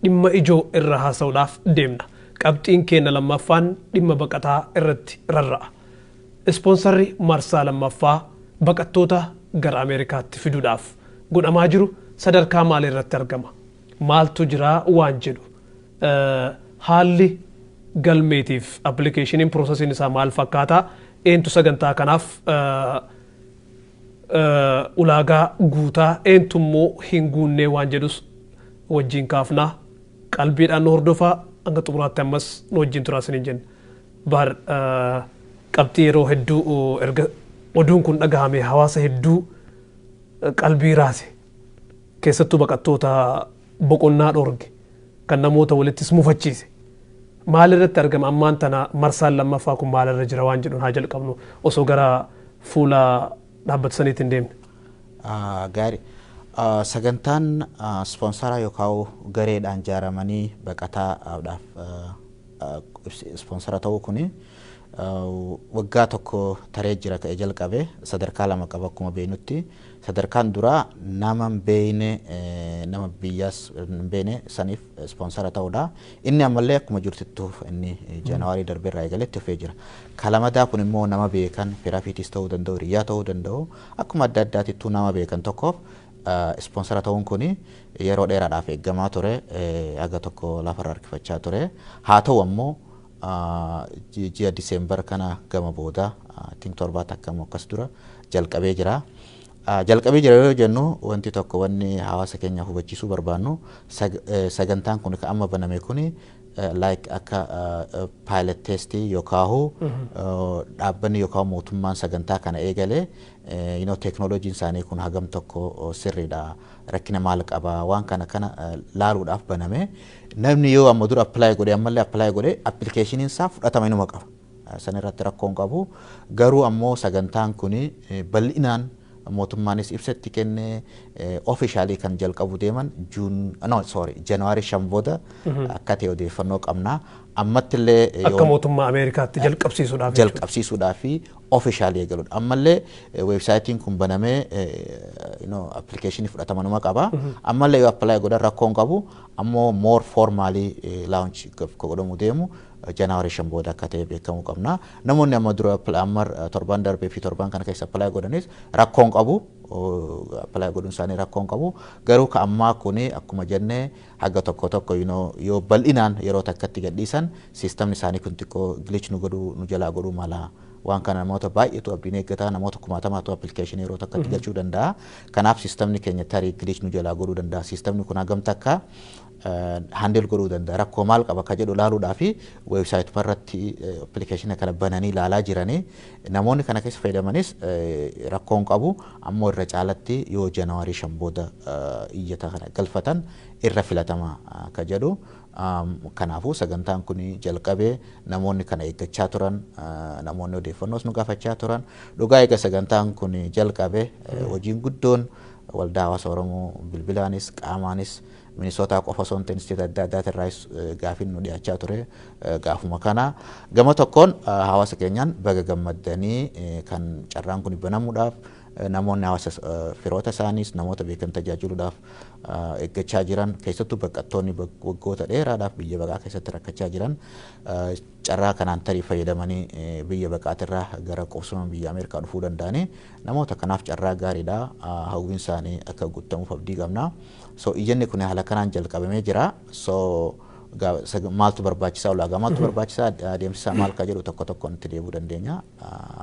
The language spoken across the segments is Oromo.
Dhimma ijoo irra haasa'uudhaaf deemna. Qabxiin keenya lammaffaan dhimma baqataa irratti rarra'a. Ispoonsarri marsaa lammaffaa baqattoota gara Ameerikaatti fiduudhaaf godhamaa jiru sadarkaa maalii irratti argama? Maaltu jira waan jedhu. Haalli galmeetiif appilikeeshiniin piroosesiin isaa maal fakkaataa? Eentu sagantaa kanaaf ulaagaa guutaa, eentu immoo hin guunnee waan jedhus wajjin kaafnaa. Qalbiidhaan nu hordofaa, hanga xumuraatti ammas nu wajjin turaa isiniin jenna. Baar, qabxii yeroo hedduu erga oduun kun dhagahame hawaasa hedduu qalbii raase, keessattuu baqattoota boqonnaa dhoorge, kan namoota walittis mufachiise. Maal irratti argama ammaan tana? Marsaan lammaffaa kun maal irra jira waan jedhuun haa jalqabnu, osoo gara fuula dhaabbata saniitti hin deemne. Gaarii. Sagantaan ispoonsaraa yookaan gareedhaan ijaaramanii baqataadhaaf ispoonsara ta'uu kuni waggaa tokko taree jira ka'ee jalqabe. Sadarkaa lama qaba akkuma beeknutti. Sadarkaan duraa nama hin beekne, nama biyyaas hin beekne saniif ispoonsara ta'uudha. Inni ammallee akkuma jirtutti, inni January darbee irraa eegalee itti fufee jira. Kalamadaa kun immoo nama beekan, firaafiitis ta'uu danda'u, hiriyaa ta'uu danda'u, akkuma adda addaatittuu nama beekan tokkoof ispoonsara ta'uun kuni yeroo dheeraadhaaf eeggamaa ture, haga tokko lafarra harkifachaa ture. Haa ta'u ammoo ji'a Diseembar kana gama booda, I think torbaata akkam akkas dura jalqabee jira. Jalqabee jira yoo jennu, wanti tokko wanni hawaasa keenya hubachiisuu barbaannu, sagantaan kun kan amma baname kuni like akka pilot testii yookaan dhaabbanni yookaan mootummaan sagantaa kana eegalee teeknooloojiin isaanii kun hagam tokko sirriidha, rakkina maal qaba, waan kana kana laaluudhaaf baname. Namni yoo amma dura apply godhe, ammallee apply godhe, appilikeeshiniin isaa fudhatama inuma qaba. San irratti rakkoon qabu. Garuu ammoo sagantaan kuni bal'inaan mootummaanis ibsatti kennee officially kan jalqabu deeman June, no, sorry, January 5 booda akka ta'e odeeffannoo qabna. Ammatti illee Akka mootummaa Ameerikaatti jalqabsiisuudhaaf. Jalqabsiisuudhaaf fi officially eegaluudha. Ammallee weebsaayitiin kun banamee appilikeeshinii fudhatamanuma qaba. Ammallee yoo apply godhan rakkoon qabu. Ammoo more formally launch godhamu deemu January 5 booda akka ta'e beekamuu qabna. Namoonni amma dura, amma torban darbee fi torban kana keessa apply godhanis rakkoon qabu. Apply godhuun isaanii rakkoon qabu. Garuu ka ammaa kuni akkuma jennee haga tokko tokko yoo bal'inaan yeroo takkatti gadhiisan, siistamni isaanii kun xiqqoo glitch nu godhuu, nu jalaa godhuu mala. Waan kana namoota baay'eetu abdiin eeggataa, namoota kumaatamaatu appilikeeshinii yeroo takkatti galchuu danda'a. Kanaaf siistamni keenya tarii glitch nu jalaa godhuu danda'a. Siistamni kun hagam takka handle godhuu danda'a, rakkoo maal qaba akka jedhu ilaaluudhaa fi weebsaayituma irratti appilikeeshina kana bananii ilaalaa jiranii. Namoonni kana keessa fayyadamanis rakkoon qabu. Ammoo irra caalatti yoo January 5 booda iyyata kana galfatan irra filatama akka jedhu. Kanaafuu sagantaan kun jalqabee namoonni kana eeggachaa turan, namoonni odeeffannoos nu gaafachaa turan. Dhugaa eega sagantaan kun jalqabe hojiin guddoon waldaa hawaasa Oromoo bilbilaanis qaamaanis Minisootaa qofa osoo hin ta'in isteeta adda addaatirraas gaafiin nu dhiyaachaa ture gaafuma kana. Gama tokkoon hawaasa keenyaan baga gammaddanii, kan carraan kun banamuudhaaf namoonni hawaasa, firoota isaaniis namoota beekan tajaajiluudhaaf eeggachaa jiran, keessattuu baqattoonni waggoota dheeraadhaaf biyya baqaa keessatti rakkachaa jiran, carraa kanaan tarii fayyadamanii biyya baqaatirraa gara qubsuma biyya Ameerikaa dhufuu danda'anii, namoota kanaaf carraa gaariidha. Hawwiin isaanii akka guutamuuf abdii qabna. So iyyanni kun haala kanaan jalqabamee jira. So maaltu barbaachisaa, ulaagaa maaltu barbaachisaa, adeemsisaa maal ka jedhu tokko tokkoon itti deebi'uu dandeenya.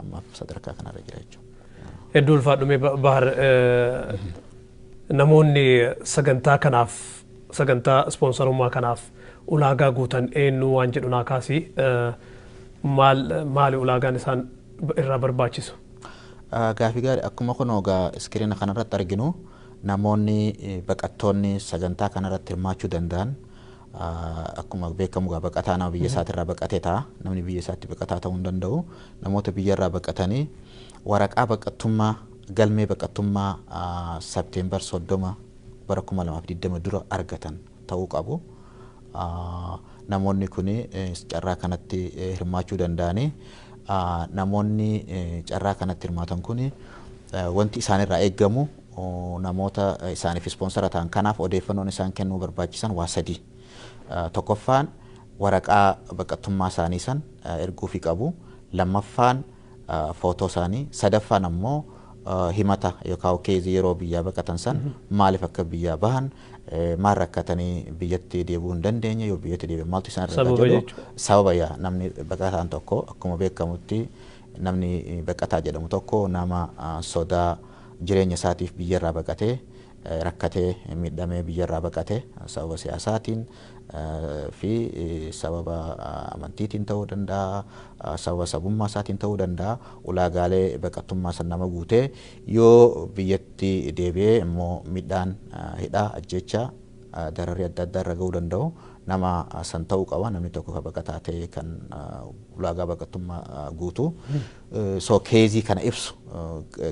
Ammaaf sadarkaa kanarra jira jechuudha. Hedduu ulfaadhume Bahar. Namoonni sagantaa kanaaf, sagantaa ispoonsarummaa kanaaf ulaagaa guutan eenyu waan jedhu naa kaasii. Maal maali ulaagaan isaan irraa barbaachisu? Gaafii gaarii. Akkuma kun egaa iskiriina kanarratti arginu, namoonni baqattoonni sagantaa kanarratti hirmaachuu danda'an, akkuma beekamu egaa baqataa nama biyya isaatirraa baqatee ta'a. Namni biyya isaatti baqataa ta'uu hin danda'u. Namoota biyyarraa baqatanii waraqaa baqattummaa, galmee baqattummaa September 30 bara 2020 dura argatan ta'uu qabu. Namoonni kun carraa kanatti hirmaachuu danda'anii, namoonni carraa kanatti hirmaatan kun wanti isaanirraa eeggamu Namoota isaaniif sponsor ta'an kanaaf odeeffannoon isaan kennuu barbaachisan waa sadii. Tokkoffaan, waraqaa baqattummaa isaanii san erguufii qabu. Lammaffaan, footoo isaanii. Sadaffaan ammoo himata yookaan case yeroo biyyaa baqatan san maaliif akka biyyaa bahan, maal rakkatanii biyyatti deebi'uu hin dandeenye, yoo biyyatti deebi'an maaltu isaan irra jedhu sababa. Yaa, namni baqataan tokko, akkuma beekamutti, namni baqataa jedhamu tokko nama sodaa jireenya isaatiif biyyarraa baqatee, rakkatee, miidhamee biyyarraa baqatee, sababa siyaasaatiin fi sababa amantiitiin ta'uu danda'a, sababa sabummaa isaatiin ta'uu danda'a, ulaagaalee baqattummaa san nama guutee yoo biyyatti deebi'ee immoo miidhaan hidhaa, ajjeechaa, dararrii adda addaa irra ga'uu danda'u nama san ta'uu qaba namni tokko kan baqataa ta'e kan ulaagaa baqattummaa guutu. So case kana ibsu,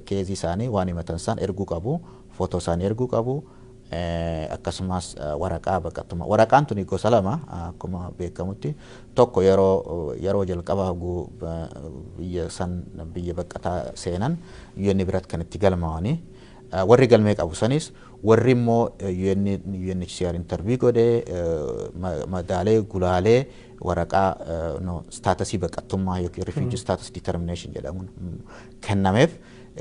case isaanii waan himatan san erguu qabu, footoo isaanii erguu qabu, akkasumas waraqaa baqattummaa. Waraqaan tuni gosa lama akkuma beekamutti. Tokko yeroo jalqabaa biyya san, biyya baqataa seenan, UN biratti kan itti galmaa'anii warri galmee qabu sanis, warri immoo UNHCR interview godhee, madaalee, gulaalee waraqaa status baqattummaa yookiin refugee status determination jedhamuun kennameef,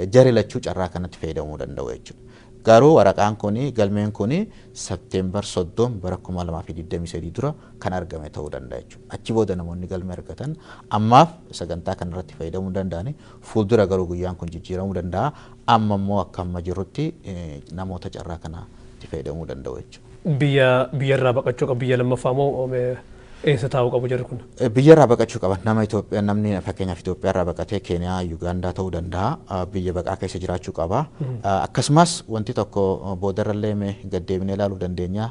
jari lachuu carraa kanatti fayyadamuu danda'u jechuudha. Garuu waraqaan kuni, galmeen kuni September 30 bara 2023 dura kan argame ta'uu danda'a jechuudha. Achi booda namoonni galmee argatan ammaaf sagantaa kanarratti fayyadamuu danda'ani. Fuuldura garuu guyyaan kun jijjiiramuu danda'a. Amma immoo akka amma jirrutti namoota carraa kanatti fayyadamuu danda'u jechuudha. Biyyarraa baqachuu qabu, biyya lammaffaa moo eessa taa'uu qabu jarri kun? Biyyarraa baqachuu qaban. Nama Itoophiyaa, namni fakkeenyaaf Itoophiyaarraa baqatee Keeniyaa, Yugaandaa ta'uu danda'a. Biyya baqaa keessa jiraachuu qaba. Akkasumas wanti tokko boodarrallee mee gaddeebinee ilaaluu dandeenya.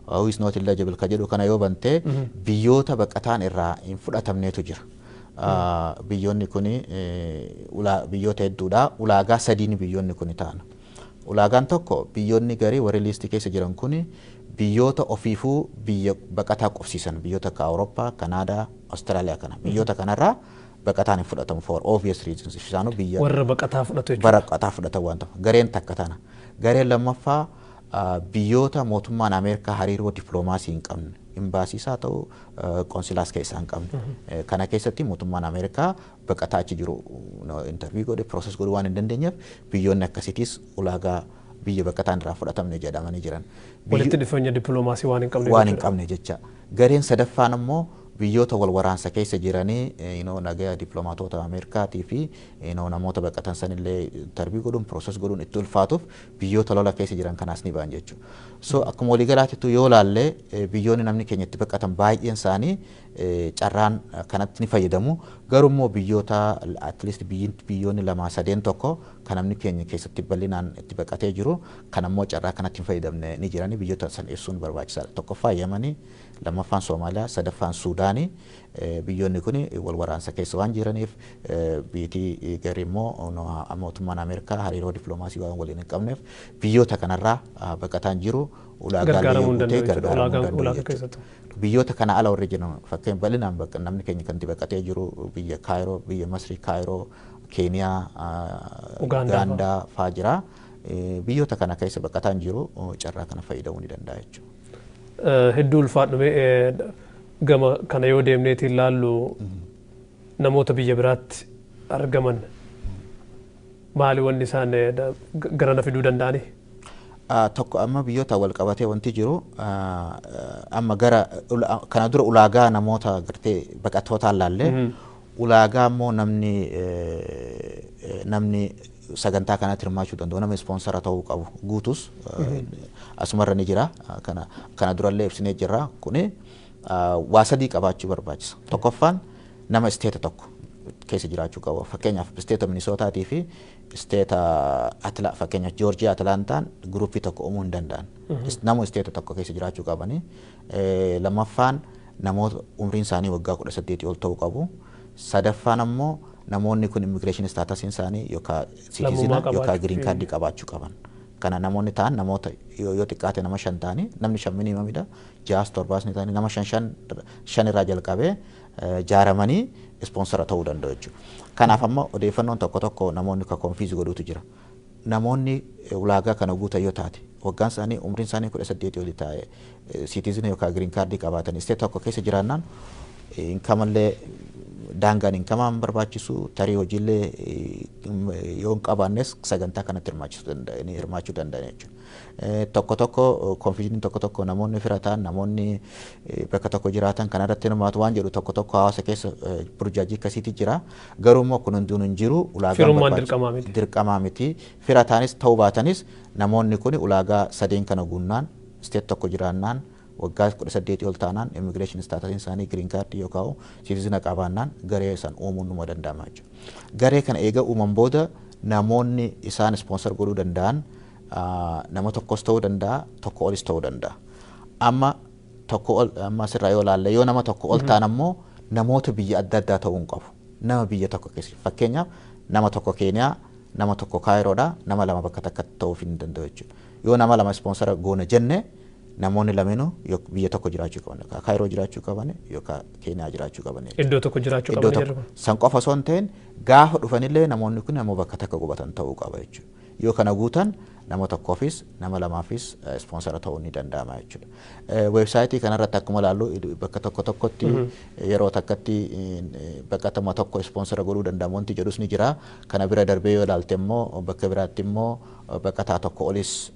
Who is not eligible ka jedhu kana yoo bante, biyyoota baqataan irraa hin fudhatamneetu jira. Biyyoonni kuni biyyoota hedduudha. Ulaagaa sadiin biyyoonni kuni ta'an. Ulaagaan tokko, biyyoonni garii warri list keessa jiran kuni biyyoota ofiifuu biyya baqataa qubsiisan, biyyoota akka Awurooppaa, Kanaadaa, Awustiraaliyaa kana. Biyyoota kanarraa baqataan hin fudhatamu for obvious reasons. Isaanuu biyya warra baqataa fudhatu jechuudha. Baqataa fudhatan waan ta'eef. Gareen takka tana. Gareen lammaffaa, biyyoota mootummaan Ameerikaa hariiroo dippiloomaasii hin qabne. Imbaasiis haa ta'u, qoonsilaas keessaa hin qabne. Kana keessatti mootummaan Ameerikaa baqataa achi jiru interview godhe, process godhuu waan hin dandeenyeef, biyyoonni akkasiitis ulaagaa biyya baqataan irraa fudhatamne jedhamanii jiran. Walitti dhufeenya dippiloomaasii waan hin qabne. Waan hin qabne jecha. Gareen sadaffaan immoo biyyoota wal waraansa keessa jiranii nagaya dippiloomaatota Ameerikaatii fi namoota baqatan sanillee interview godhuun, process godhuun itti ulfaatuuf, biyyoota lola keessa jiran kanaas ni ba'an jechuudha. So akkuma waliigalaatittu yoo laallee, biyyoonni namni keenya itti baqatan baay'een isaanii carraan kanatti ni fayyadamu. Garuu immoo biyyoota at least biyyoonni lama sadeen tokko kan namni keenya keessatti bal'inaan itti baqatee jiru kan ammoo carraa kanatti hin fayyadamne ni jirani. Biyyoota san ibsuun barbaachisaadha. Tokkoffaa Yemanii, lammaffaan Soomaaliyaa, sadaffaan Suudaanii. Biyyoonni kun wal waraansa keessa waan jiraniif, biitii garii immoo mootummaan Ameerikaa hariiroo dippiloomaasii waan waliin hin qabneef, biyyoota kanarraa baqataan jiru ulaagaalee yoo guutee gargaaramuu danda'u jechuudha. Biyyoota kana ala warri jiran, fakkeenya bal'inaan namni keenya kan itti baqatee jiru biyya Kaayiroo, biyya Masrii, Kaayiroo, Keeniyaa, Ugaandaa faa jira. Biyyoota kana keessa baqataan jiru carraa kana fayyadamuu ni danda'a jechuudha. Hedduu ulfaadhume. Gama kana yoo deemneetiin ilaallu, namoota biyya biraatti argaman maali wanni isaan gara na fiduu danda'ani? Tokko, amma biyyoota wal qabatee wanti jiru, amma gara kana dura ulaagaa namoota gartee baqattootaan laallee, ulaagaa immoo namni sagantaa kanatti hirmaachuu danda'u, namni sponsor ta'uu qabu guutus asumarra ni jira. Kana durallee ibsinee jirra. Kuni waa sadii qabaachuu barbaachisa. Tokkoffaan, nama state tokko keessa jiraachuu qaba. Fakkeenyaaf state Minisootaatii fi state Atla, fakkeenyaaf Joorjiyaa Atlaantaan group tokko uumuu hin danda'an. Nama state tokko keessa jiraachuu qabani. Lammaffaan, namoota umriin isaanii waggaa 18 ol ta'uu qabu. Sadaffaan ammoo namoonni kun immigration statusiin isaanii yookaan citizen yookaan green card qabaachuu qaban. Kana namoonni ta'an namoota yoo xiqqaate nama shan ta'anii, namni shan minimumidha. Ja'as torbaas ni ta'anii, nama shan shan irraa jalqabee jaaramanii sponsor ta'uu danda'u jechuudha. Kanaaf amma odeeffannoon tokko tokko namoonni ka confuse godhutu jira. Namoonni ulaagaa kana guutan yoo taate, waggaan isaanii, umriin isaanii 18 olii taa'e, citizen yookaan green card qabaatan, state tokko keessa jiraannaan, incomellee daangaan incomaan barbaachisu, tarii hojiillee yoo hin qabaannes sagantaa kanatti hirmaachuu danda'an jechuudha. Tokko tokko confusioniin, tokko tokko namoonni fira ta'an, namoonni bakka tokko jiraatan kanarratti hirmaatu waan jedhu tokko tokko hawaasa keessa burjaajii akkasiitu jira. Garuu immoo kun hundinuu hin jiru, ulaagaan dirqamaa miti. Dirqamaa miti. Fira ta'anis ta'uu baatanis namoonni kun ulaagaa sadeen kana guunnaan, state tokko jiraannaan, waggaa 18 ol taanaan, immigration statusiin isaanii green card yookaan citizen qabaannaan garee san uumuun numa danda'ama jechuudha. Garee kana eega uuman booda namoonni isaan sponsor godhuu danda'an nama tokkos ta'uu danda'a, tokko olis ta'uu danda'a. Amma tokko ol, amma asirraa yoo ilaalle, yoo nama tokko ol ta'an ammoo namoota biyya adda addaa ta'uu hin qabu. Nama biyya tokko keessa, fakkeenyaaf nama tokko Keeniyaa, nama tokko Kaayiroodha, nama lama bakka takkatti ta'uu hin danda'u jechuudha. Yoo nama lama sponsor goona jenne, namoonni lameenuu biyya tokko jiraachuu qaban, yookaan Kaayiroo jiraachuu qaban yookaan Keeniyaa jiraachuu qaban. Iddoo tokko jiraachuu qaban jedhu. San qofa osoo hin ta'in gaafa dhufanillee namoonni kun ammoo bakka takka qubatan ta'uu qaba jechuudha. Yoo kana guutan nama tokkoofis nama lamaafis sponsor ta'uu ni danda'ama jechuudha. Websiteii kanarratti akkuma ilaallu bakka tokko tokkotti yeroo takkatti baqatama tokko sponsor godhuu danda'amu wanti jedhus ni jira. Kana bira darbee yoo ilaalte immoo bakka biraatti immoo baqataa tokko olis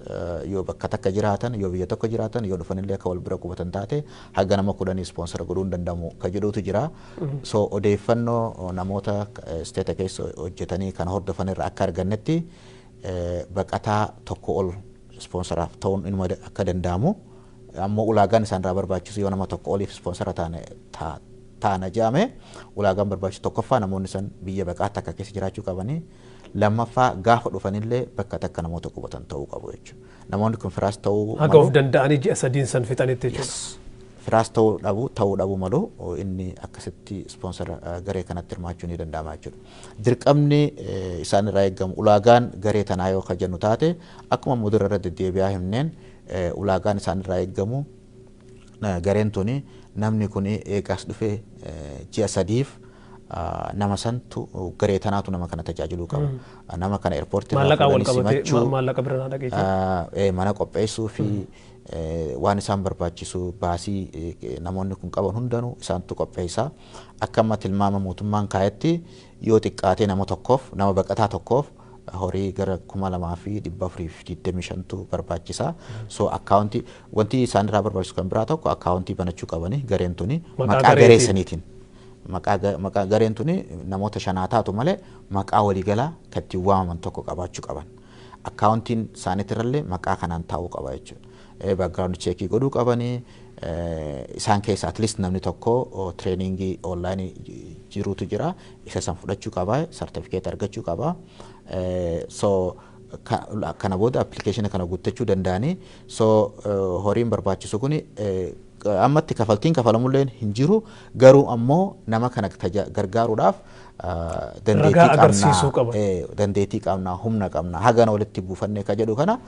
yoo bakka takka jiraatan, yoo biyya tokko jiraatan, yoo dhufanillee akka wal bira qubatan taate haga nama 10 sponsor godhuu hin danda'amu ka jedhutu jira. So odeeffannoo namoota statea keessa hojjetanii kana hordofan irraa akka argannetti baqataa tokko ol sponsoraaf ta'uun inuma akka danda'amu, ammoo ulaagaan isaan irraa barbaachisu yoo nama tokko oliif sponsor taane taana jedhame, ulaagaan barbaachisu tokkoffaa namoonni san biyya baqaa takka keessa jiraachuu qabanii, lammaffaa gaafa dhufanillee bakka takka namoota qubatan ta'uu qabu jechuudha. Namoonni kun firaas ta'uu Haga of danda'anii ji'a 3n san fixanitti jechuudha. Firaas ta'uu dhabuu malu, inni akkasitti sponsor garee kanatti hirmaachuu ni danda'ama jechuudha. Dirqamni isaan irraa eegamu, ulaagaan garee tanaa yoo jennu taate, akkuma mudura irra deddeebi'aa himneen, ulaagaan isaan irraa eegamu gareen tuni namni kun eegaas dhufee ji'a 3f nama santu, garee tanaatu nama kana tajaajiluu qaba. Nama kana airportii irraa wal qabatee maallaqa bira naa dhageessee. Mana qopheessuu fi waan isaan barbaachisu, baasii namoonni kun qaban hundanuu isaantu qopheessa. Akka amma tilmaama mootummaan kaayetti yoo xiqqaatee nama tokkoof, nama baqataa tokkoof horii gara 2,425tu barbaachisa. So accountii, wanti isaan irraa barbaachisu kan biraa tokko accountii banachuu qabani gareen tuni maqaa garee saniitiin. Maqaa gareen tuni namoota shanaa taatu malee maqaa waliigalaa kan ittiin waamaman tokko qabaachuu qaban. Accountiin isaaniitirrallee maqaa kanaan taa'uu qaba jechuudha. Background checkii godhuu qabanii, isaan keessa at least namni tokko trainingii onlineii jirutu jira, isa san fudhachuu qaba, sartifikeet argachuu qaba. So kana booda applicationa kana guuttachuu danda'anii, so horiin barbaachisu kuni ammatti kafaltiin kafalamullee hin jiru, garuu ammoo nama kana gargaaruudhaaf dandeettii qabnaa, dandeettii qabnaa, humna qabnaa, hagana walitti buufannee ka jedhu kana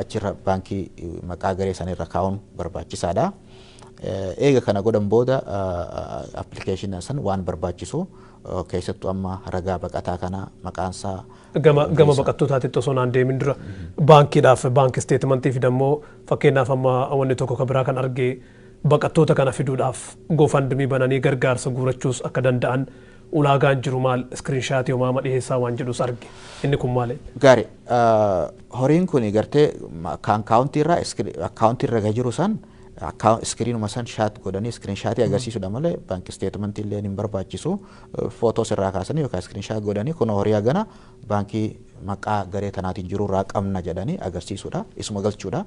achirra baankii maqaa garee sanirra kaa'uun barbaachisaadha. Eega kana godhan booda applicationa san waan barbaachisu, keessattuu amma ragaa baqataa kana maqaansaa Gama baqattootaatti osoo naan deemin dura baankiidhaaf bank statementii fidammoo, fakkeenyaaf amma wanni tokko kan biraa kan argee, baqattoota kana fiduudhaaf GoFundMe bananii gargaarsa guurachuus akka danda'an ulaagaan jiru maal, screenshotii homaama dhiheessaa waan jedhus arge, inni kun maali? Gaarii, horiin kun gartee accountii irraa accountii irra jiru san screenuma san shot godhanii screenshotii agarsiisudha malee bank statementii illee hin barbaachisu. Footoo sirraa kaasanii yookaan screenshot godhanii kun horii hagana baankii maqaa garee tanaatiin jiru irraa qabna jedhanii agarsiisudha, isuma galchuudha.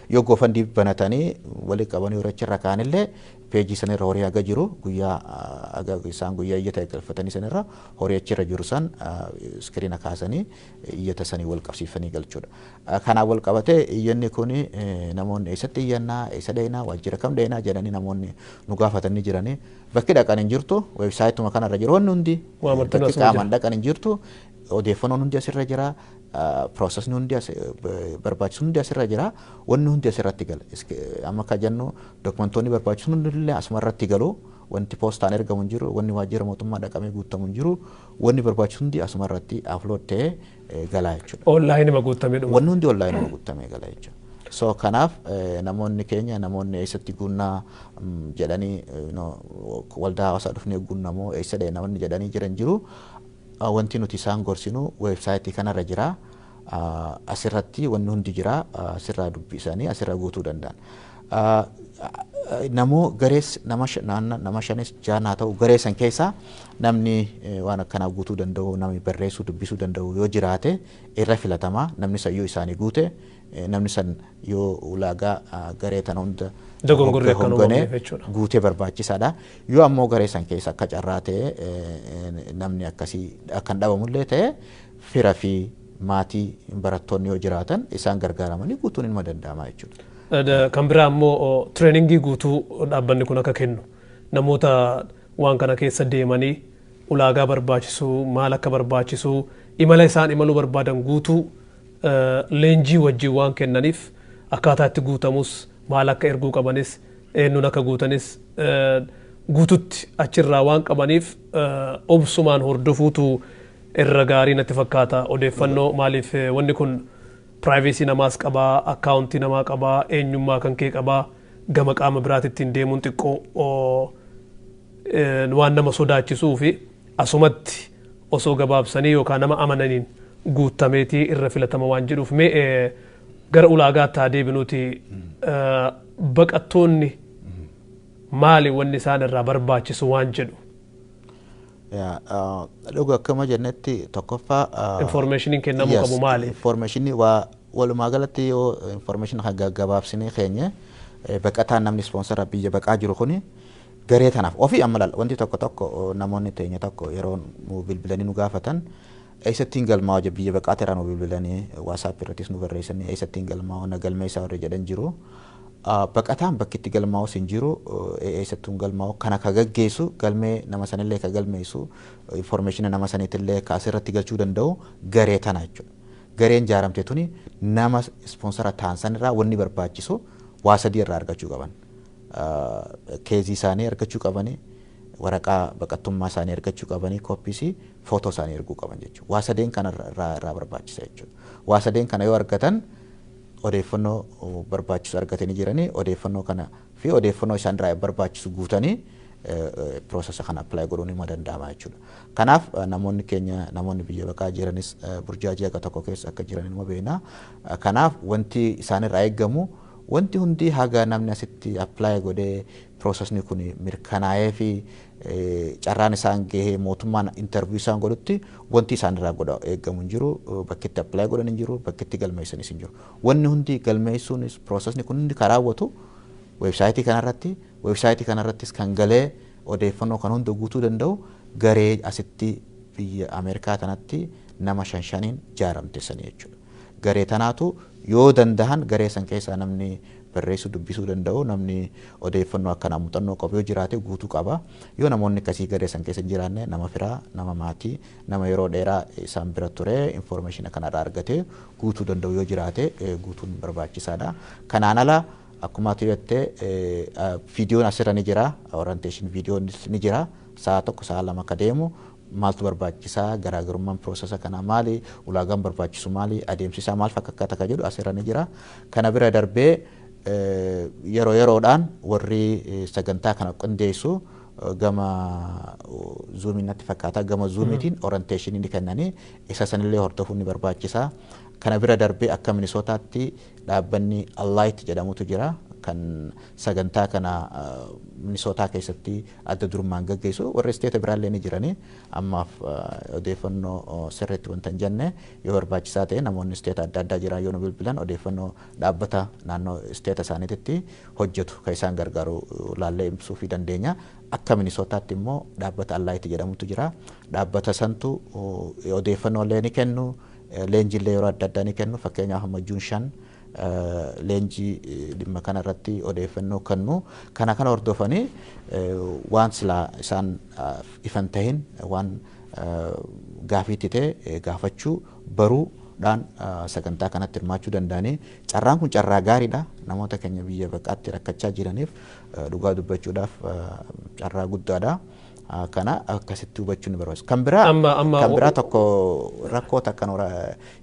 Yoo GoFundMe banatanii walii qabanii horii achirra kaa'anillee pageii sanirra horii haga jiru, guyyaa haga isaan guyyaa iyyata galfatanii sanirra horii achirra jiru san screena kaasanii iyyata sanii wal qabsiifanii galchuudha. Kanaaf wal qabatee iyyanni kun namoonni eessatti iyyannaa, eessa dheenaa, waajjira kam dheenaa jedhanii namoonni nu gaafatanii jiranii, bakki dhaqan hin jirtu, websiteuma kanarra jiru wanni hundi, bakki qaamaan dhaqan hin jirtu, odeeffannoon hundi asirra jira, processni hundi barbaachisu hundi asirra jira, wanni hundi asirratti gala. Amma akka jennu documentoonni barbaachisu hundi illee asuma irratti galu. Wanti poostaan ergamu hin jiru, wanni waajjira mootummaa dhaqamee guutamu hin jiru, wanni barbaachisu hundi asuma irratti upload ta'ee galaa jechuudha. Onlineima guutamee dhuma. Wanni hundi onlineima guutamee gala jechuudha. So kanaaf namoonni keenya, namoonni eessatti guunnaa jedhanii, waldaa hawaasaa dhufnee guunnamoo eessa dhee namoonni jedhanii jiran jiru. Wanti nuti isaan gorsinu websiteii kanarra jira. Asirratti wanni hundi jira. Asirraa dubbisanii asirraa guutuu danda'an. Namoo garees nama shanis jaan haa ta'u, garee san keessaa namni waan akkanaa guutuu danda'u, namni barreessuu dubbisuu danda'u yoo jiraate irra filatamaa. Namni san yoo isaanii guute, namni san yoo ulaagaa garee tana hunda dogongorri akka uumamneef jechuudha. Guutee barbaachisaadha. Yoo ammoo garee san keessa akka carraa ta'e namni akkasii akkan dhabamullee ta'e, fira fi maatii barattoonni yoo jiraatan isaan gargaaramanii guutuun ilma danda'ama jechuudha. Kan biraa immoo trainingii guutuu dhaabbanni kun akka kennu, namoota waan kana keessa deemanii ulaagaa barbaachisu, maal akka barbaachisu, imala isaan imaluu barbaadan guutuu leenjii wajjin waan kennaniif, akkaataa itti guutamus, maal akka erguu qabanis, eenyuun akka guutanis guututti achirraa waan qabaniif, obsumaan hordofuutu irra gaarii natti fakkaata. Odeeffannoo maaliif wanni kun privacy namaas qabaa, accountii namaa qabaa, eenyummaa kan kee qabaa, gama qaama biraatittiin deemuun xiqqoo waan nama sodaachisuu fi asumatti osoo gabaabsanii yookaan nama amananiin guutameetii irra filatama waan jedhuuf, mee gara ulaagaatti haa deebinuuti. Baqattoonni maali wanni isaan irraa barbaachisu waan jedhu. Dhuga akkuma jennetti tokkoffaa Informationiin kennamuu qabu maali? Informationii waa walumaa galatti yoo information kan gaggabaabsinee keenye, baqataan namni sponsora biyya baqaa jiru kuni garee tanaaf ofii amma laal, wanti tokko tokko namoonni teenya tokko yeroo nu bilbilanii nu gaafatan, eessattiin galmaa'u, biyya baqaa irraa nu bilbilanii, WhatsApp irrattis nu barreessanii, eessattiin galmaa'u, na galmeessaa warri jedhan jiru. Baqataan bakki itti galmaa'us hin jiru, eessattuun galmaa'u. Kana ka gaggeessu, galmee nama sanillee ka galmeessu, information nama saniitillee ka asirratti galchuu danda'u garee tana jechuudha. Gareen jaaramte tuni nama sponsora ta'an sanirraa wanni barbaachisu waa sadii irraa argachuu qaban. Caseii isaanii argachuu qabanii, waraqaa baqattummaa isaanii argachuu qabanii, copyisii footoo isaanii erguu qaban jechuudha. Waa sadeen kana irraa barbaachisa jechuudha. Waa sadeen kana yoo argatan odeeffannoo barbaachisu argatanii jiranii, odeeffannoo kana fi odeeffannoo isaan irraa barbaachisu guutanii processa kana apply godhuun ni danda'ama jechuudha. Kanaaf namoonni keenya, namoonni biyya baqaa jiranis burjaajii akka tokko keessa akka jiran nima beekna. Kanaaf wanti isaan irraa eeggamu, wanti hundi haga namni asitti apply godhee processni kun mirkanaa'ee fi carraan isaan gahee mootummaan interview isaan godhutti, wanti isaan irraa godha eeggamu hin jiru, bakki itti apply godhan hin jiru, bakki itti galmeessanis hin jiru. Wanni hundi galmeessuunis processni kun hundi kan raawwatu websiteii kanarratti. Websiteii kanarrattis kan galee odeeffannoo kan hunda guutuu danda'u garee asitti biyya Ameerikaa tanatti nama shan shaniin jaaramte sanii jechuudha. Garee tanaatu yoo dandahan garee san keessaa namni barreessuu dubbisuu danda'u, namni odeeffannoo akkanaa muuxannoo qabu yoo jiraate guutuu qaba. Yoo namoonni akkasii garee san keessa hin jiraanne, nama firaa, nama maatii, nama yeroo dheeraa isaan bira ture information kanarraa argate guutuu danda'u yoo jiraate guutuun barbaachisaadha. Kanaan ala akkuma ati jettee viidiyoon asirra ni jira, orientation viidiyoon ni jira, sa'a 1 sa'a 2 akka deemu, maaltu barbaachisaa, garaagarummaan processa kanaa maali, ulaagaan barbaachisu maali, adeemsi isaa maal fakkaata ka jedhu asirra ni jira. Kana bira darbee yeroo yeroodhaan warri sagantaa kana qindeessu gama Zoomii natti fakkaata, gama Zoomiitiin orientationii ni kennanii, isa sanillee hordofuun ni barbaachisa. Kana bira darbee akka Minisootaatti dhaabbanni Alight jedhamutu jira, kan sagantaa kana Minisootaa keessatti adda durummaan gaggeessu. Warri stateta biraallee ni jiranii, ammaaf odeeffannoo sirriitti wanta hin jenne. Yoo barbaachisaa ta'e namoonni stateta adda addaa jiran yoo nu bilbilan, odeeffannoo dhaabbata naannoo stateta isaaniitti hojjetu kan isaan gargaaru laallee ibsuu fi dandeenya. Akka Minisootaatti immoo dhaabbata Alight jedhamutu jira. Dhaabbata santu odeeffannoo illee ni kennu, leenjiillee yeroo adda addaa ni kennu. Fakkeenyaaf amma June 5 leenjii dhimma kana irratti odeeffannoo kennu. Kana kana hordofanii waan silaa isaan ifan tahin, waan gaafiitti ta'e gaafachuu baruu. dhaan sagantaa kanatti hirmaachuu danda'anii. Carraan kun carraa gaariidha. Namoota keenya biyya baqaatti rakkachaa jiraniif dhugaa dubbachuudhaaf carraa guddaadha. Kana akkasitti hubachuun ni barbaachisa. Kan biraa kan biraa tokko rakkoo takka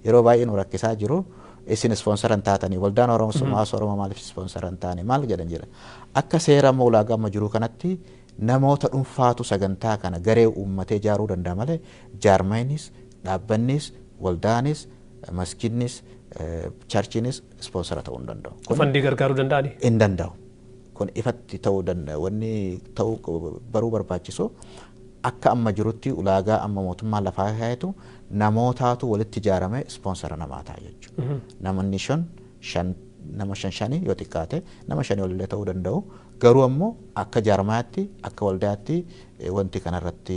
yeroo baay'ee nu rakkisaa jiru, isin sponsor hin taatanii, waldaan Oromoo, hawaasa Oromoo maaliif sponsor hin taane maal jedhan jira. Akka seera amma ulaagaa amma jiru kanatti namoota dhuunfaatu sagantaa kana garee uummatee ijaaruu danda'a malee jaarmaynis, dhaabbannis, waldaanis, masjidnis, churchiinis sponsor ta'uu hin danda'u. Fundii gargaaruu danda'ani? Hin danda'u. Kun ifatti ta'uu danda'a. Wanni ta'uu baruu barbaachisu, akka amma jirutti ulaagaa amma mootummaan lafaa kaayetu namootaatu walitti ijaarame sponsor namaa ta'a jechuudha. Namni shan shan, nama shan shanii yoo xiqqaate, nama shanii olillee ta'uu danda'u. Garuu ammoo akka jaarmayaatti, akka waldaatti wanti kanarratti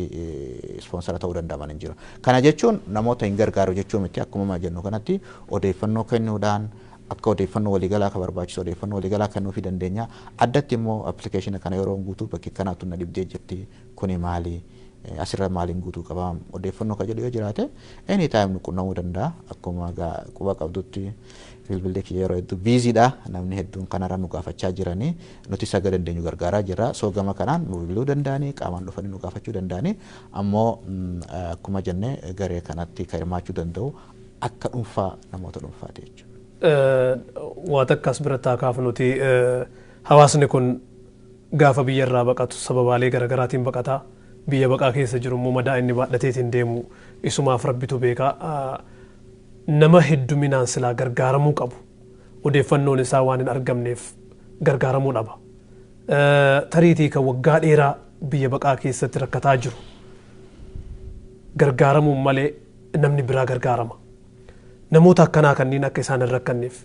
sponsor ta'uu danda'aman hin jiru. Kana jechuun namoota hin gargaaru jechuu miti. Akkuma jennu kanatti odeeffannoo kennuudhaan, akka odeeffannoo waliigalaa akka barbaachisu odeeffannoo waliigalaa kennuufii dandeenya. Addatti immoo application kana yeroo guutuu bakki kanaatu na dhibdee jirti, kuni maali, asirra maaliin guutuu qaba, odeeffannoo ka jedhu yoo jiraate anytime nu qunnamuu danda'a. Akkuma quba qabdutti bilbilli kiyya yeroo hedduu busydha. Namni hedduun kanarra nu gaafachaa jiranii, nuti saga dandeenyu gargaaraa jirra. So gama kanaan nu bilbiluu danda'anii, qaamaan dhufanii nu gaafachuu danda'anii. Ammoo akkuma jenne garee kanatti kan hirmaachuu danda'u akka dhuunfaa namoota dhuunfaati jechuudha. Waa takka as biratti haa kaafnuti. Hawaasni kun gaafa biyya irraa baqatu sababaalee garaagaraatiin baqataa. Biyya baqaa keessa jiru immoo madaa inni baadhateetiin deemu isumaaf rabbitu beekaa. Nama hedduminaan silaa gargaaramuu qabu odeeffannoon isaa waan hin argamneef gargaaramuu dhaba. Tariitii kan waggaa dheeraa biyya baqaa keessatti rakkataa jiru gargaaramuun malee namni biraa gargaarama. Namoota akkanaa kanneen akka isaan hin rakkanneef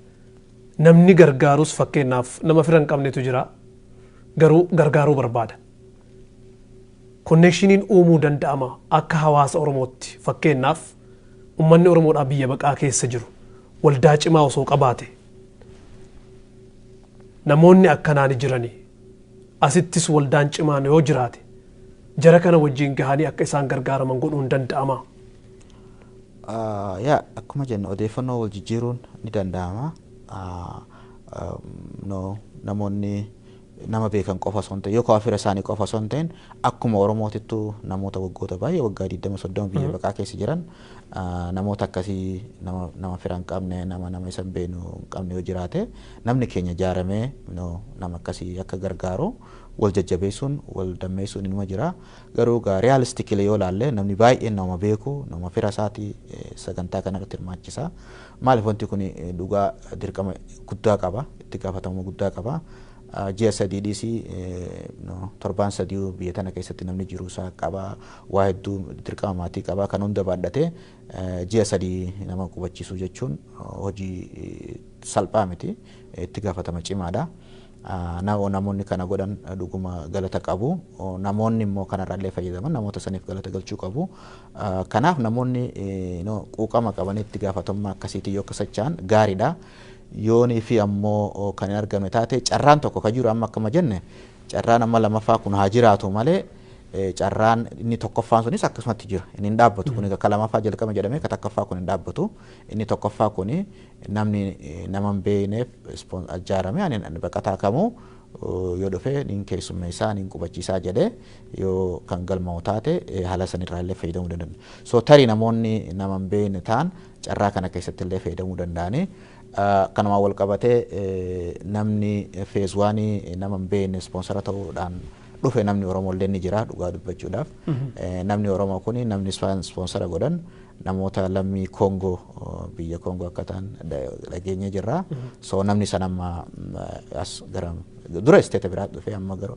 namni gargaarus, fakkeenyaaf nama fira hin qabnetu jira, garuu gargaaruu barbaada. Connectioniin uumuu danda'ama akka hawaasa Oromootti? Fakkeenyaaf uummanni Oromoodhaa biyya baqaa keessa jiru waldaa cimaa osoo qabaate, namoonni akkanaa ni jiranii, asittis waldaan cimaan yoo jiraate jara kana wajjin gahanii akka isaan gargaaraman godhuun danda'ama? Yaa, akkuma jennu odeeffannoo wal jijjiiruun ni danda'ama. No, namoonni nama beekan qofa osoo hin ta'in yookaan fira isaanii qofa osoo hin ta'in, akkuma Oromootittuu namoota waggoota baay'ee, waggaa 20, 30 biyya baqaa keessa jiran, namoota akkasii, nama fira hin qabne, nama isa hin beeknu hin qabne yoo jiraate, namni keenya ijaaramee nama akkasii akka gargaaru wal jajjabeessuun, wal dammeessuun inuma jira. Garuu gaa realistically yoo ilaalle namni baay'een nama beeku, nama fira isaatii sagantaa kanarratti hirmaachisa. Maaliif? Wanti kun dhugaa dirqama guddaa qaba, itti gaafatamummaa guddaa qaba. Ji'a 3 dhiisii torbaan 3 biyya tana keessatti namni jiruu isaa qaba, waa hedduu dirqama maatii qaba, kan hunda baadhatee ji'a 3 nama qubachiisuu jechuun hojii salphaa miti, itti gaafatama cimaadha. Namoonni kana godhan dhuguma galata qabu. Namoonni immoo kanarraallee fayyadaman namoota saniif galata galchuu qabu. Kanaaf namoonni quuqama qaban itti gaafatamummaa akkasiitiin yoo akka socho'an gaariidha. Yoonii fi ammoo kan hin argamne taate, carraan tokko ka jiru amma akkuma jenne carraan amma lamaffaa kun haa jiraatu malee carraan inni tokkoffaan sunis akkasumatti jira. Inni hin dhaabbatu. Kun akka lamaffaa jalqaba jedhamee ka tokkoffaa kun hin dhaabbatu. Inni tokkoffaa kun namni nama hin beekneef ijaarame ani baqataa kamuu yoo dhufe nin keessummeessaa, nin qubachiisaa jedhee yoo kan galmaa'u taate haala sanirraa illee fayyadamuu danda'u. So tarii namoonni nama hin beekne ta'an carraa kana keessatti illee fayyadamuu danda'anii. Kanumaan wal qabatee namni phase one nama hin beekne sponsor ta'uudhaan dhufe namni Oromoo illee ni jira dhugaa dubbachuudhaaf. Namni Oromoo kun namni sponsor godhan namoota lammii Koongoo, biyya Koongoo akka ta'an dhageenye jirra. So namni sana amma as gara dura state biraatti dhufe, amma garuu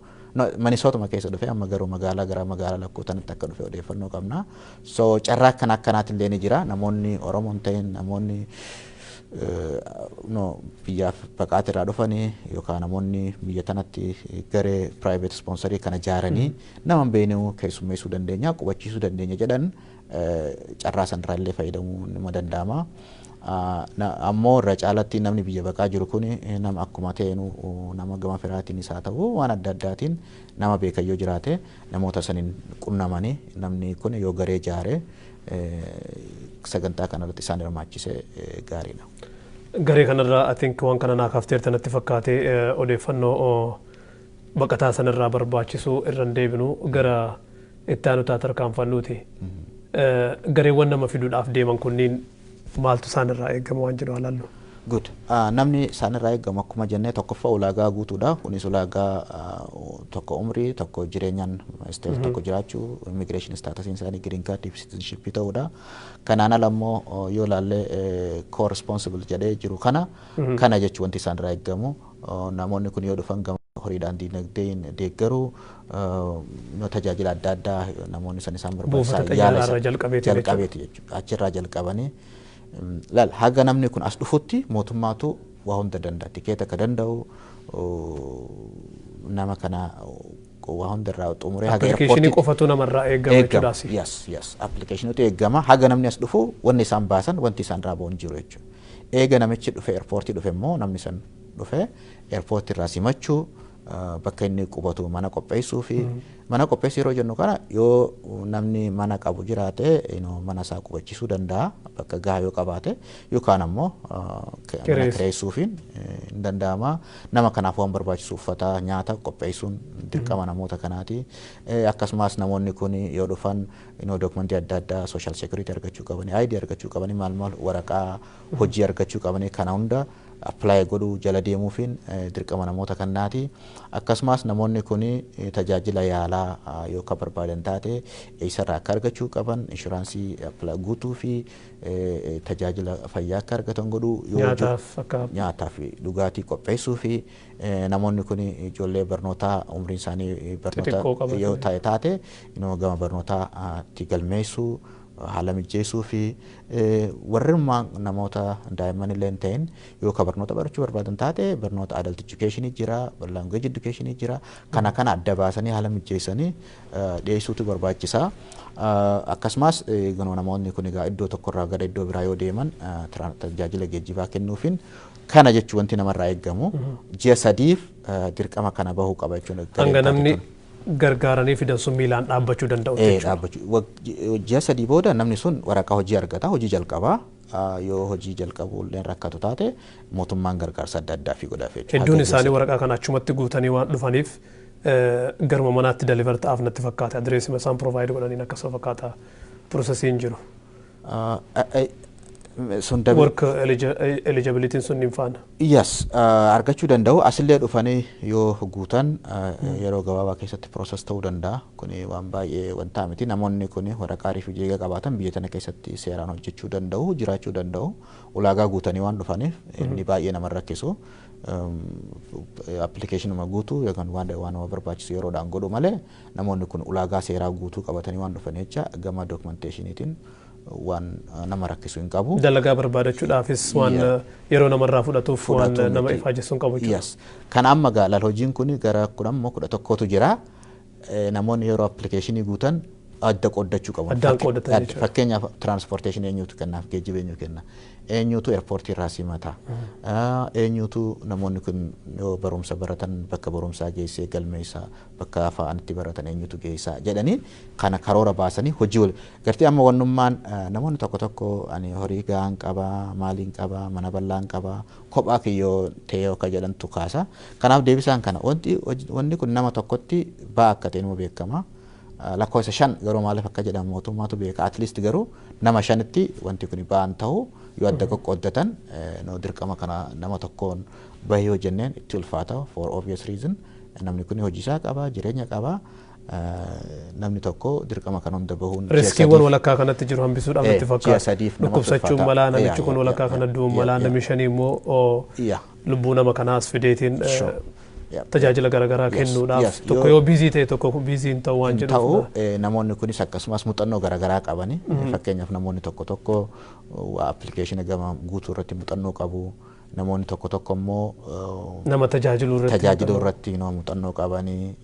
Minnesootuma keessa dhufe, amma garuu magaalaa gara magaalaa lakkuu tanatti akka dhufe odeeffannoo qabna. So carraa akkana akkanaatti illee ni jira. Namoonni Oromoo hin ta'in, namoonni no biyyaaf baqaati irraa dhufanii yookaan namoonni biyya tanatti garee private sponsorii kana ijaaranii nama hin beekne keessummeessuu dandeenya, qubachiisuu dandeenya jedhan carraa sanarraa illee fayyadamuu nima danda'ama. Ammoo irra caalatti namni biyya baqaa jiru kun nama akkuma ta'enu nama gama firaatiin isaa ta'u waan adda addaatiin nama beekan yoo jiraate namoota saniin qunnamanii namni kun yoo garee ijaare sagantaa kanarratti isaan hirmaachise gaariidha. Garee kanarraa I think waan kana naa kaafteerta natti fakkaate. Odeeffannoo baqataa sanarraa barbaachisu irra hin deebinu, gara itti aanutaa tarkaanfannuuti. Gareewwan nama fiduudhaaf deeman kunniin maaltu isaan irraa eegama waan jedhu ilaallu. Good. Namni isaan irraa eegamu akkuma jennee tokkoffaa ulaagaa guutuudha. Kunis ulaagaa tokko umrii, tokko jireenyaan state tokko jiraachuu, immigration statusiin isaanii green card fi citizenship ta'uudha. Kanaan ala immoo yoo ilaalle co-responsible jedhee jiru kana kana jechuun wanti isaan irraa eegamu namoonni kun yoo dhufan gama horiidhaan diinagdeen deeggaruu, tajaajila adda addaa namoonni san isaan barbaachisaa yaala jalqabeeti jechuudha. Achirraa jalqabanii laal haga namni kun as dhufutti mootummaatu waa hunda danda'a. Tikeeta akka danda'u nama kana waa hunda irraa xumuree haga airportii qofatu namarraa eegama jechuudhaas. Yes, applicationitu eegama. Haga namni as dhufu wanni isaan baasan, wanti isaan irraa ba'uun jiru jechuudha. Eega namichi dhufe, airportii dhufe immoo, namni san dhufe airportii irraa simachuu, bakka inni qubatu mana qopheessuu fi mana qopheessuu yeroo jennu kana yoo namni mana qabu jiraate mana isaa qubachiisuu danda'a bakka gahaa yoo qabaate, yookaan ammoo mana kireessuufiin hin danda'ama. Nama kanaaf waan barbaachisu uffata, nyaata qopheessuun dirqama namoota kanaati. Akkasumas namoonni kun yoo dhufan dookumentii adda addaa, social security argachuu qabanii, ID argachuu qabanii, maal maal waraqaa hojii argachuu qabanii, kana hunda apply godhuu jala deemuufiin dirqama namoota kanaati. Akkasumas namoonni kun tajaajila yaalaa yoo ka barbaadan taate eessarraa akka argachuu qaban, inshuraansii guutuu fi tajaajila fayyaa akka argatan godhuu, nyaataa fi dhugaatii qopheessuu fi namoonni kun ijoollee barnootaa umriin isaanii barnoota yoo ta'e taate gama barnootaatti galmeessuu haala mijeessuu fi warreen namoota daa'imman illee hin ta'in yoo ka barnoota barachuu barbaadan taate barnoota adult education jira, language education jira, kana kana adda baasanii haala mijeessanii dhiyeessuutu barbaachisaa. Akkasumas namoonni kun egaa iddoo tokkorraa gara iddoo biraa yoo deeman tajaajila geejjibaa kennuufiin kana jechuun wanti namarraa eeggamu ji'a 3f dirqama kana bahuu qaba jechuudha. Hanga namni gargaaranii fidan sun miilaan dhaabbachuu danda'u jechuudha. Dhaabbachuu. Ji'a 3 booda namni sun waraqaa hojii argata, hojii jalqabaa. Yoo hojii jalqabuu illee rakkatu taate mootummaan gargaarsa adda addaa fi godhaaf jechuudha. Hedduun isaanii waraqaa kana achumatti guutanii waan dhufaniif garuma manaatti deliver ta'aaf natti fakkaata. Adireesima isaan provide godhaniin akkasuma fakkaata processiin jiru. Sun work eligibilityin sun hin faana. Yes, argachuu danda'u. Asillee dhufanii yoo guutan yeroo gabaabaa keessatti process ta'uu danda'a. Kuni waan baay'ee wantaa miti. Namoonni kun waraqaa refugee qabaatan biyya tana keessatti seeraan hojjechuu danda'u, jiraachuu danda'u. Ulaagaa guutanii waan dhufaniif inni baay'ee nama rakkisu. Applicationuma guutuu yookaan waan nama barbaachisu yeroodhaan godhu malee namoonni kun ulaagaa seeraa guutuu qabatanii waan dhufan jecha gama documentationiitiin waan nama rakkisu hin qabu. Dalagaa barbaadachuudhaafis waan yeroo namarraa fudhatuuf waan nama ifaajessu hin qabu jechuudha. Yes. Kan amma laal hojiin kun gara 10 moo 11tu jira. Namoonni yeroo applicationii guutan adda qooddachuu qabu. Addaan qooddatan jechuudha. Fakkeenyaaf transportationii eenyutu kennaaf, geejjiba eenyu kenna, eenyutu airportii irraa simata, eenyutu namoonni kun yoo barumsa baratan bakka barumsaa geessee galmeessa, bakka afaan itti baratan eenyutu geessa jedhanii kana karoora baasanii hojii wal gartee. Amma wannummaan namoonni tokko tokko ani horii gahaan qaba, maaliin qaba, mana bal'aan qaba, kophaa kiyyoo ta'ee akka jedhantu kaasa. Kanaaf deebisaan kana wanti kun nama tokkotti ba'aa akka ta'e numa beekama. Lakkoofsa shan garuu maaliif akka jedhamu mootummaatu beeka. At least garuu nama shanitti wanti kun ba'an ta'u yoo adda qoqqooddatan no dirqama kana nama tokkoon bahee hojjenneen itti ulfaata for obvious reason. Namni kun hojii isaa qaba, jireenya qaba. Namni tokko dirqama kana hunda bahuun Riskiiwwan walakkaa kanatti jiru hambisuudhaaf natti fakkaata. Dhukkubsachuun malaa, namichi kun walakkaa kana du'uun malaa, namni shanii immoo lubbuu nama kanaas fideetiin tajaajila garaagaraa kennuudhaaf tokko yoo busy ta'e tokko busy hin ta'u waan jedhuuf. Ta'u namoonni kunis akkasumas muuxannoo garaagaraa qabani. Fakkeenyaaf namoonni tokko tokko applicationa gama guutuu irratti muuxannoo qabu. Namoonni tokko tokko immoo nama tajaajiluu irratti tajaajiluu irratti muuxannoo qabanii,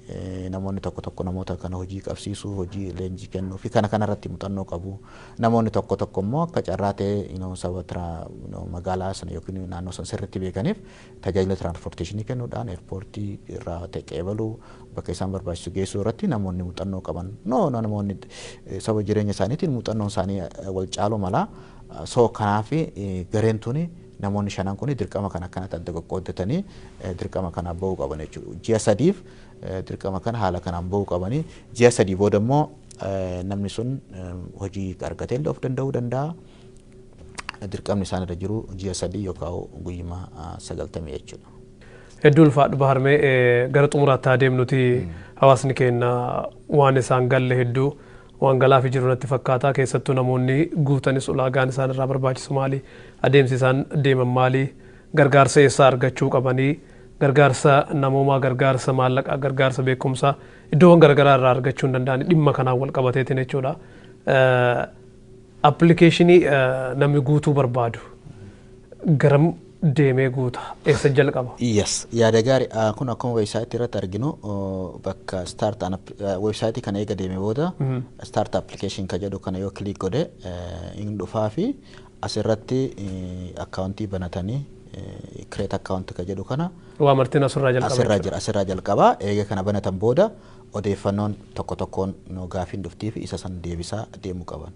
namoonni tokko tokko namoota kana hojii qabsiisuu, hojii leenjii kennuu fi kana kana irratti muuxannoo qabu. Namoonni tokko tokko immoo akka carraa ta'ee saba magaalaa sana yookiin naannoo sana sirriitti beekaniif tajaajila transportation kennuudhaan airportii irraa ta'e qeebaluu, bakka isaan barbaachisu geessuu irratti namoonni muuxannoo qaban, no, namoonni saba jireenya isaaniitiin muuxannoon isaanii wal caalu mala. So kanaaf gareen tuni, namoonni shanan kun, dirqama kana akkanatti adda qoqqooddatanii dirqama kana bahuu qaban jechuudha. Ji'a 3f dirqama kana haala kanaan bahuu qabanii, ji'a 3 booda immoo namni sun hojii argatee illee of danda'uu danda'a. Dirqamni isaan irra jiru ji'a 3 yookaan guyyuma 90 jechuudha. Hedduu ulfaadhu Baharmee. Gara xumuraatti adeemnuti, hawaasni keenya waan isaan galle hedduu waan galaafi jiru natti fakkaata. Keessattuu namoonni guutanis ulaagaan isaan irraa barbaachisu maali, adeemsi isaan deeman maali, gargaarsa eessaa argachuu qabanii, gargaarsa namoomaa, gargaarsa maallaqaa, gargaarsa beekumsaa iddoowwan garaagaraa irraa argachuu hin danda'ani dhimma kanaan wal qabateetiin jechuudha. Application namni guutuu barbaadu garam deemee guuta, eessa jalqaba? Yes, yaada gaarii. Kun akkuma website irratti arginu, bakka start website kana eega deeme booda start application ka jedhu kana yoo click godhe hin dhufaa fi asirratti accountii banatanii create account ka jedhu kana Waa martiin asirraa jalqaba. Asirraa jira, asirraa jalqaba. Eega kana banatan booda odeeffannoon tokko tokkoon nu gaafiin dhuftii fi isa san deebisaa deemuu qaban.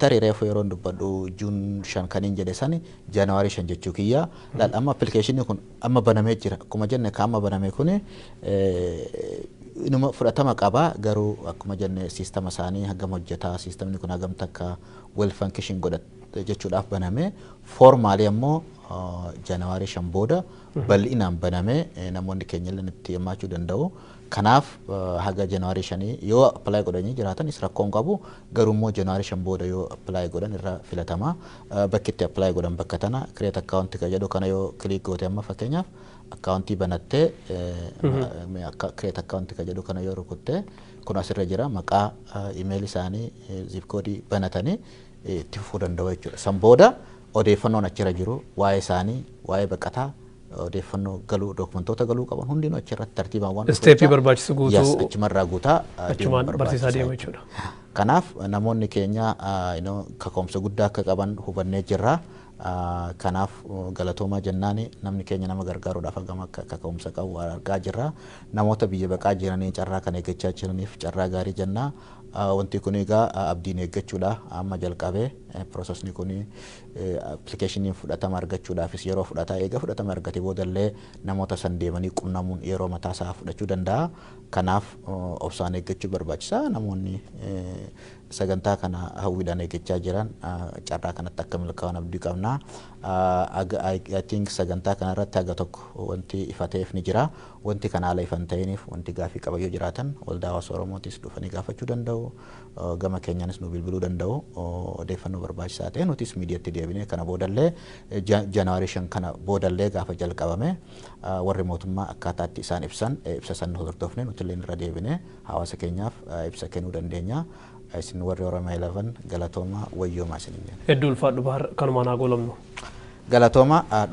Tarii reefu yeroon dubbadhu June 5 kaniin jedhe sani January 5 jechuu kiyya. Laal, amma applicationni kun amma banamee jira. Akkuma jenne ka amma baname kuni inuma fudhatama qaba, garuu akkuma jenne systema isaanii hagam hojjetaa, systemni kun hagam takka well function godha jechuudhaaf baname. Formally ammoo January 5 booda bal'inaan baname namoonni keenya illee itti hirmaachuu danda'u. Kanaaf haga January 5 yoo apply godhanii jiraatanis rakkoon qabu, garuu immoo January 5 booda yoo apply godhan irra filatama. Bakki itti apply godhan bakka tana, create account ka jedhu kana yoo click goote, amma fakkeenyaaf accountii banattee create account ka jedhu kana yoo rukutte, kun asirra jira, maqaa, email isaanii, zip code banatanii itti fufuu danda'u jechuudha. San booda odeeffannoon achirra jiru waa'ee isaanii, waa'ee baqataa, odeeffannoo galuu, dookumentoota galuu qaban hundinuu achirratti tartiibaan waan Stepii barbaachisu guutuu achumarraa guutaa achumaan barsiisaa deema jechuudha. Kanaaf namoonni keenya kaka'umsa guddaa akka qaban hubannee jirra. Kanaaf galatoomaa jennaani, namni keenya nama gargaaruudhaaf hagam akka kaka'umsa qabu argaa jirra. Namoota biyya baqaa jiranii carraa kan eeggachaa jiraniif carraa gaarii jennaa. Wanti kun egaa abdiin eeggachuudha amma jalqabee. Processni kun applicationiin fudhatama argachuudhaafis yeroo fudhataa, eega fudhatama argate boodallee namoota san deemanii qunnamuun yeroo mataa isaa fudhachuu danda'a. Kanaaf obsaan eeggachuu barbaachisaa. Namoonni sagantaa kana hawwiidhaan eeggachaa jiran carraa kanatti akka milkaa'an abdii qabna. I think sagantaa kanarratti haga tokko wanti ifa ta'eef ni jira. Wanti kana haala ifan ta'iniif wanti gaafii qaban yoo jiraatan, waldaa hawaasa Oromootis dhufanii gaafachuu danda'u. Gama keenyaanis nu bilbiluu danda'u. Odeeffannoo barbaachisaa ta'e nutis miidiyaatti deebinee kana boodallee, January 5 kana boodallee gaafa jalqabame, warri mootummaa akkaataatti isaan ibsan ibsa san hordofne nuti illee irra deebinee hawaasa keenyaaf ibsa kennuu dandeenya. Isin warri Oromiyaa 11 galatooma, wayyoomaa isin jenna. Hedduu ulfaadhu Bahar, kanumaan haa goolabnu. Galatooma.